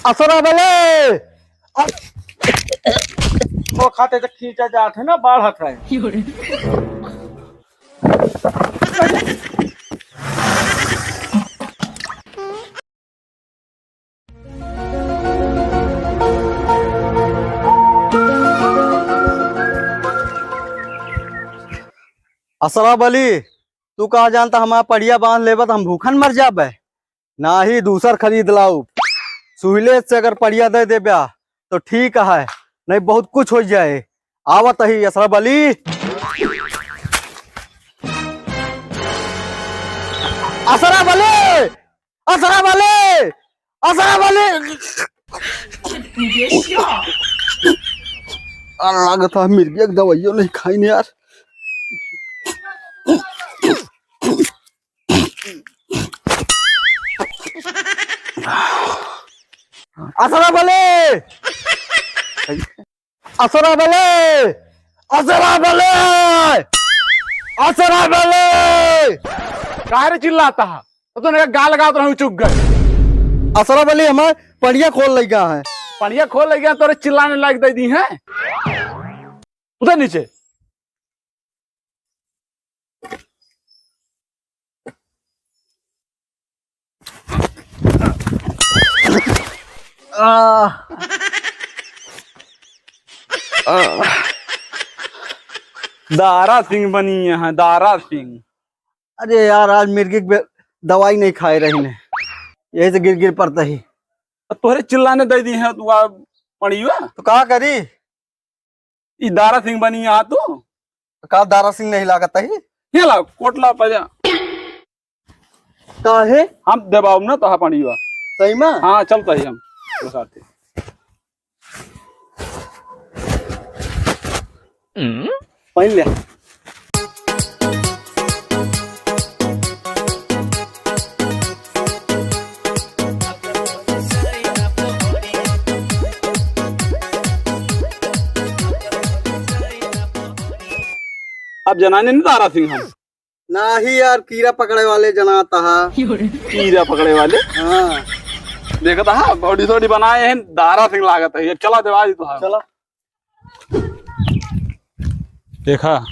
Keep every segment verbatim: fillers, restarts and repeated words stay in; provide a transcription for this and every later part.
असरा बले। अस-, वो खाते तो खींचा जात है ना, बाढ़त है। असरा बली, तू का जानता हमार पड़िया बांध लेबा त हम भूखन मर जाबे? नाही, दूसर खरीद लाऊ। सुहिले से अगर पड़िया दे देब्या तो ठीक है, नहीं बहुत कुछ हो जाए। आवत ही असरा बली। असरा बली, असरा बली, असरा बली। आ, लागत है मिर्गिया के दवाइयो नहीं खाई ने यार। असरा बले, असरा बले, असरा बले, असरा बले। काहे रे चिल्लाता है? तो तूने गाल गात रहूं चुक गए। असरा बली हमार पड़िया खोल लइगा है। पड़िया खोल लइगा, तोरे चिल्लाने लायक दे दी है। उधर नीचे। आह। आह। दारा सिंह बनी है, दारा सिंह। अरे यार, आज मिर्गी के बे-, दवाई नहीं खाए रही ने, यही से गिर गिर पड़ता ही। तोहरे चिल्लाने दे दी है तू आ पड़िया। तो का करी? ई दारा सिंह बनी आ तू? का दारा सिंह नहीं लागत ही? ये ला, कोट ला, पजा। काहे? हम देबाउब ना तोहा पड़िया। सही में? हाँ, चलता ही हम। तो साथे। पहन ले। अब जनाने नहीं दारा सिंह हम। नाही यार, कीड़ा पकड़े वाले जनाता हा। कीड़ा पकड़े वाले? हाँ। देखता हा, body थोड़ी बनाए हैं, दारा सिंह लागत है। ये चला देवा दी तो हा। चला। देखा,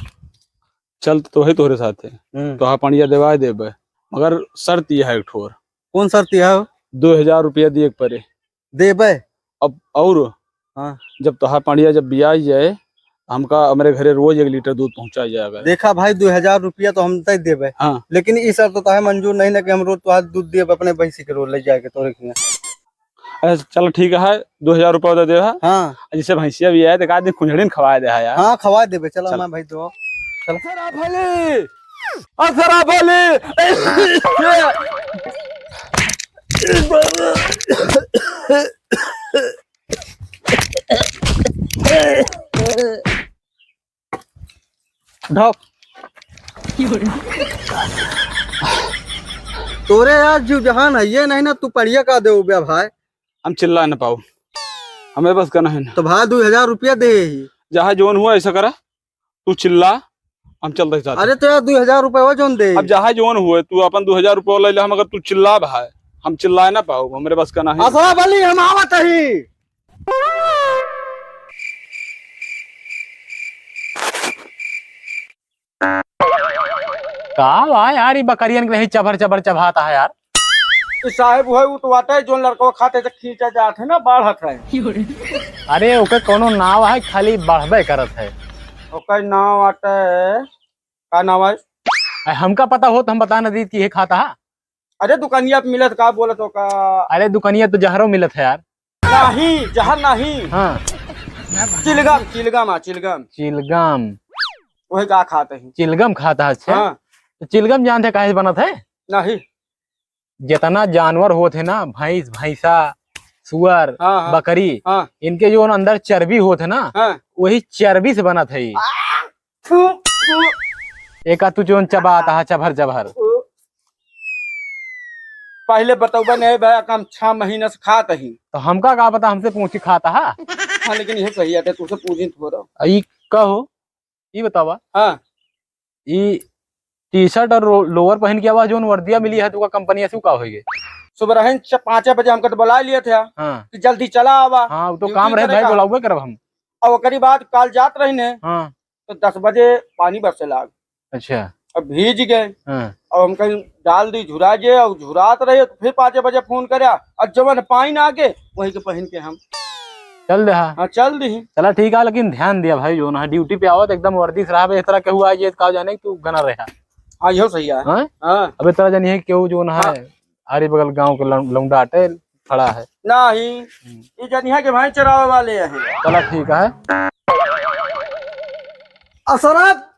चल तो है तोहरे साथ है। हम्म। तो हा पड़िया देवा देबे, मगर शर्त यह है एक ठोर। कौन शर्त यह है? दो हजार रुपया दिए के पड़े। देबे? अब और हाँ। जब तोहार पड़िया जब बियाई जाए, हमका हमरे घरे रोज एक लीटर दूध पहुँचा जाएगा। देखा भाई, दो हजार रुपया तो हम दे देबे, हाँ। लेकिन ई शर्त तो तोहे मंजूर नहीं ना कि हम रोज तोहार दूध देब अपने भैंसी के रोज ले जाके तोरे खियाँ। अच्छा, चल ठीक है, दो हजार रुपया दे दे, हाँ। हाँ। जैसे भैंसिया बियाए तो एक आध दिन खुंझड़िन खवाए दे, हाँ यार। हाँ, खवाए देबे, चला चल। मैं भाई दो। चल। असरा भले, असरा भले। ढोक। तोरे यार जीव जहान है ये नहीं ना, तू पड़िया का देबे भाई? हम चिल्ला न पाऊ, हमें बस करना है ना। तो भाई दो हजार रुपया दे ही। जहाँ जोन हुआ ऐसा करा, तू चिल्ला, हम चलते साथ। अरे तो यार दो हजार रुपया जोन दे। अब जहाँ जोन हुए, तू अपन दो हजार रुपया ले ले, हम अगर तू चिल्ला भाई, हम चिल्लाए ना पाऊ, हमरे बस करना है। असरा बली हम आवत ही। का बा यार, ई बकरियन के नहीं चभर चभर चभाता है यार। ई साहेब है, उ तो बाटे, जोन लड़कवा खाते से खींचा जात है ना, बाढ़त है। अरे, ओके कोनो नाव है, खाली बढ़बे करत है। ओके नाव बाटे, का नाव है? अरे, हमका पता होत हम बता न दीत कि ये खाता है। अरे, दुकानिया पे मिलत का बोलत हो का? अरे, दुकानिया तो जहरो मिलत है यार। नहीं, जहर नहीं। हाँ। चिलगम, चिलगम, हाँ, चिलगम। चिलगम। वही का खाते हैं। चिलगम खाता है, अच्छा। हाँ। तो चिलगम जानते काहे से बनत है? नहीं। जितना जानवर होत है ना, भैंस, भैंसा, सुअर, हाँ, हाँ। बकरी, हाँ। इनके जो अंदर चर्बी होत है ना, हाँ। वही चर्बी से बनत है। आ, थू, थू। एका तू जोन चबात हा, चभर चभर। पहले बतौबा नहीं भैया, हम छह महीना से खात ही। तो हमका का पता, हमसे पूछी खाता हा? हाँ, लेकिन ये सही है, तुझसे पूछी थोड़ा। ई का हो? ई बतावा। हाँ। ई टी-शर्ट और लो-, लोअर पहन के आवा, जोन वर्दिया मिली है तुका कंपनिया से, उ का होई गए? सुबह रहन च-, पाँचे बजे हमका तो बुलाइ लिहे थे हाँ। कि जल्दी चला आवा। हाँ, वो तो ड्यूटी काम रहे करे भाई, का। बुलावे करब हम। और ओकरी बाद काल जात रहिन है, हाँ। तो दस बजे पानी बरसे लाग। अच्छा। अब भीज गए। हाँ। अब हम कहीं डाल दी झुरा जे, और झुरात रहे, तो फिर पाँचे बजे फोन करे, और जवन पानी ना आगे, वही के पहन के हम चल देहा। हाँ, चल दी। चला ठीक है, लेकिन ध्यान दिया भाई, जौन है ड्यूटी पे आवत एकदम वर्दी से रहा, इस तरह के हुआ, ये का जाने कि तू गना रहा। हाँ, यो सही है। हाँ? हाँ। अब इस तरह जानिए केहू जौन है, हाँ। आरी बगल गाँव के लौ-, लौंडा अटे खड़ा है। नहीं, हम्म। ये जनिहा के भाई चरावे वाले हैं। चला ठीक है। असरफ!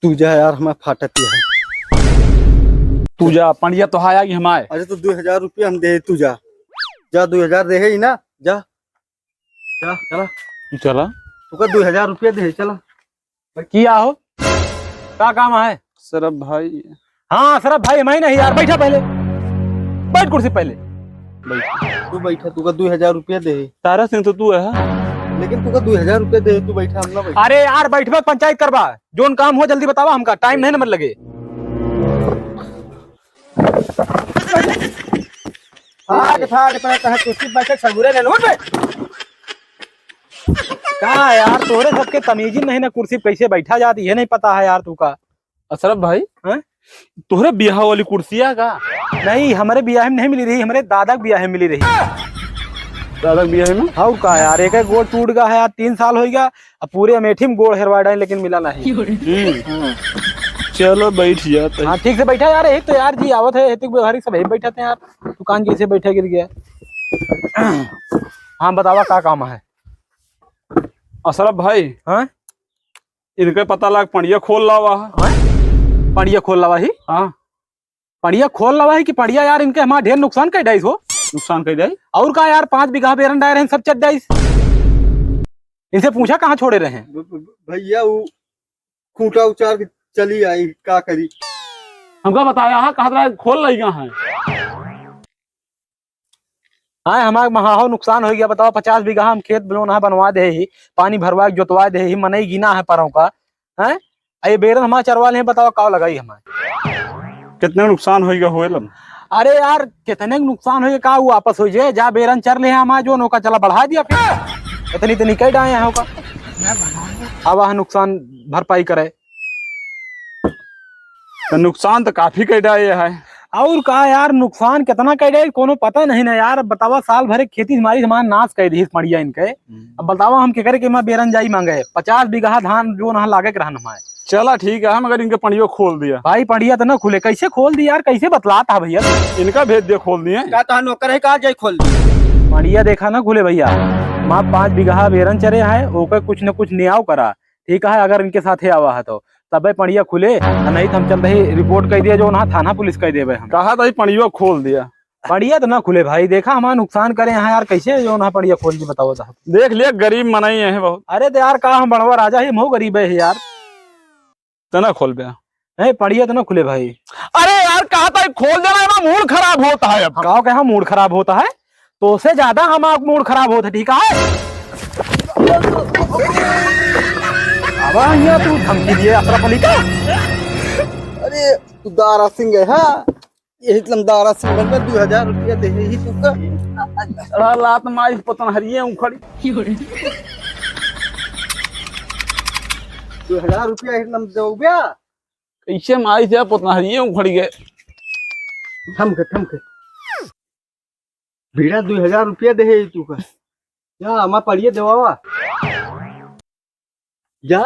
तू जा यार, हमार फाटत है। तू जा, पंडिया तो हाय आगी हमार। अरे तो दो हजार रुपया हम देहे, तू जा। जा, दो हजार देहे ही ना, जा। जा, चला। चला। तुका दो हजार रुपया देहे, चला। किया हो? का काम है? सरफ भाई। हाँ, सरफ भाई, मैं नहीं यार, बैठा पहले। बैठ कुर्सी पहले। बैठ। तू बैठा, तुका दो हजार रुपया देहे। तारा सिंह तो तू है, हाँ? लेकिन तुका दो हजार रुपया देहे, तू बैठा, हम ना बैठा। अरे यार, बैठबा, पंचायत करबा। जौन काम हो, जल्दी बतावा हमका, टाइम नहीं ना मन लगे। फाट, फाट, पर कहे कुर्सी बैठे सगुरे ने नोट पे। का यार, तोहरे सबके तमीजी नहीं ना, कुर्सी पे कैसे बैठा जात, ये नहीं पता है यार तू का। अशरफ भाई, हैं? तोहरे बियाह वाली कुर्सिया का? नहीं, हमरे बियाह में नहीं मिली रही, हमरे दादा के बियाह में मिली रही। दादा के बियाह में? और का यार, एक, एक गोड़ टूट गया है यार, तीन साल हो गया, अब पूरे अमेठी में गोड़ हेरवा डाले, लेकिन मिला नहीं। हम्म। चलो, बैठ जाते हैं। हाँ, ठीक से बैठा यार, एक तो यार जी आवत है, एक तो घर सब यही बैठा थे यार, दुकान जैसे बैठा गिर गया। हाँ, बतावा का काम है? अशरफ भाई। हाँ? इनके पता लाग, पड़िया खोल लावा है। हाँ? पड़िया खोल लावा ही? हाँ। पड़िया खोल लावा है कि पड़िया यार, इनके हमारा ढेर नुकसान कर डाइस हो। नुकसान कर डाइस? और का यार, पाँच बीघा बेरन डाए रहे, सब चट डाइस। इनसे पूछा कहाँ छोड़े रहे? भ-, भ-, भैया, वो खूंटा उचार के चली आई, का करी? हमका बताया, हाँ, कहा था, खोल लइगा है। हाँ, हमार महाहो नुकसान होइ गया, बतावा, पचास बीघा हम खेत जौन है बनवा दे ही, पानी भरवा के जोतवा दे ही, मनई गिना है परौं का, हैं? आ ये बेरन हमार चरवा ले हैं, बतावा, काव लगाई हमार? कितने नुकसान होइ गया होएल? अरे यार, कितने क नुकसान होइ गया, का वो वापस होइ जाए? जा बेरन चर ले हैं हमार जौन, ओका चला बढ़ा दिया फिर। इतनी, इतनी कई डाए हैं ओका। अब वह नुकसान भरपाई करे। तो नुकसान तो काफी कई डाए है। और का यार, नुकसान कितना कई डाए, कोनो पता नहीं ना यार। अब बतावा, साल भर एक खेती हमारी, हमार नाश कर दी इस पड़िया इनके। हम्म। अब बतावा, हम केकरे के मैं बेरन जाई मांगे? पचास बीघा धान जौन है लागे के रहन हमारे। चला ठीक है, हम अगर इनके पड़ियो खोल दिया। भाई, पड़िया तो ना खुले, कैसे खोल दी यार, कैसे बतलात है भैया? इनका भेज दिया खोल दिए। का तहां नौकर है, का जाई खोल दी? पड़िया देखा ना खुले भैया, माँ पाँच बीघा बेरन चरे है, ओकर कुछ न कुछ न्याव करा। ठीक है, अगर इनके साथे आवा है तो तबे पड़िया खुले, आ नहीं तो हम चल रही रिपोर्ट कर दिया, जौन है थाना पुलिस कर देबे हम। कहा था पड़ियो खोल दिया। पड़िया तो ना खुले भाई, देखा हमारा नुकसान करे हैं यार, कैसे जौन है पड़िया खोल दी, बताओ तो। देख लिया, गरीब मनई है बहुत। अरे तो यार, का हम बड़वा राजा ही, हम हो गरीब है यार। तो ना खोल बे। नहीं, पड़िया तो ना खुले भाई। अरे यार, कहा था खोल देना है ना, मूड खराब होता है अब। गाँव के यहाँ मूड खराब होता है, तो से ज्यादा हमारा मूड खराब होता है, ठीक है? अब यहाँ तू धमकी दिए अशरफ अली का। अरे, तू दारा सिंह है, हाँ? यही तो हम दारा सिंह बनबे, दो हजार रुपया दे ही तू का। अरे, लात मारी पोतनहरिये उखड़ी। दो हजार रुपया ही हम देबे। कैसे मारी से पोतनहरिये उखड़ी गए। थमके, थमके। भीड़ा दो हजार रुपया दे है तू का। जा, हमार पड़िया देवावा। जा।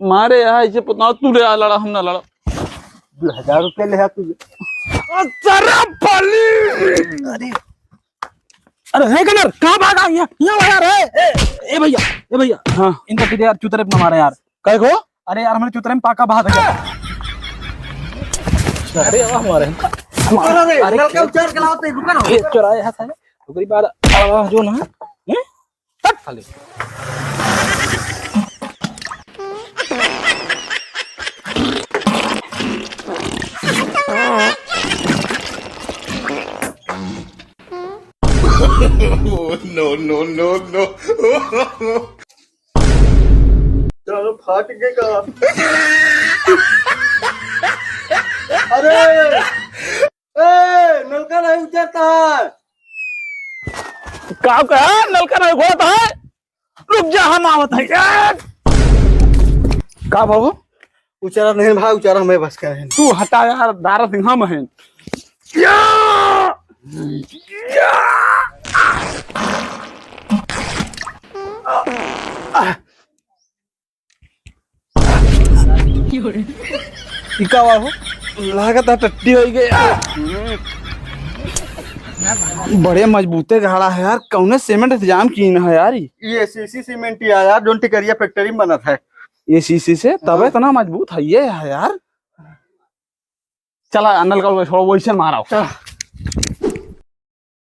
मारे यहाँ ऐसे पता तू रे आ लड़ा, हम ना लड़ा। दो हजार रुपया ले आ तू। अरे पली। अरे। अरे हे कनर, कहाँ भागा? यहाँ, यहाँ भागा रे। ए, ए भैया, ए भैया। हाँ। इनका पीछे यार चुतरे पे ना मारे यार। काय को? अरे यार, हमरे चुतरे में पाका बात है। अरे वाह, हमारे। रुको ना रे, अरे नलका उचार के लाओ ते, रुको ना। ये चुराए हाथ है। ओकरी बाद आवाज जो ना। हैं? हट साले। No, no, no, no। चलो, फाट गए का? अरे, ए, नलका नहीं उतरता है। का कहा? नलका नहीं खोलता है? रुक जा, हम आवत है। ए! का बाबू? उचारा नहीं भाई, उचारा मैं बस करे हैं। तू हटा यार, दारा सिंह हम हैं। या! या! ई का बा हो? लागत है टट्टी होइ गई। बड़े मजबूते घड़ा है यार, कौने सीमेंट इंतजाम कीन है यार? ई? ये एसीसी सीमेंट ही है यार, जोन टिकरिया फैक्ट्री में बनत है। एसीसी से तबे हाँ। इतना मजबूत है ये है यार। चला, नलका छोड़ो, वैसे मारा। चला।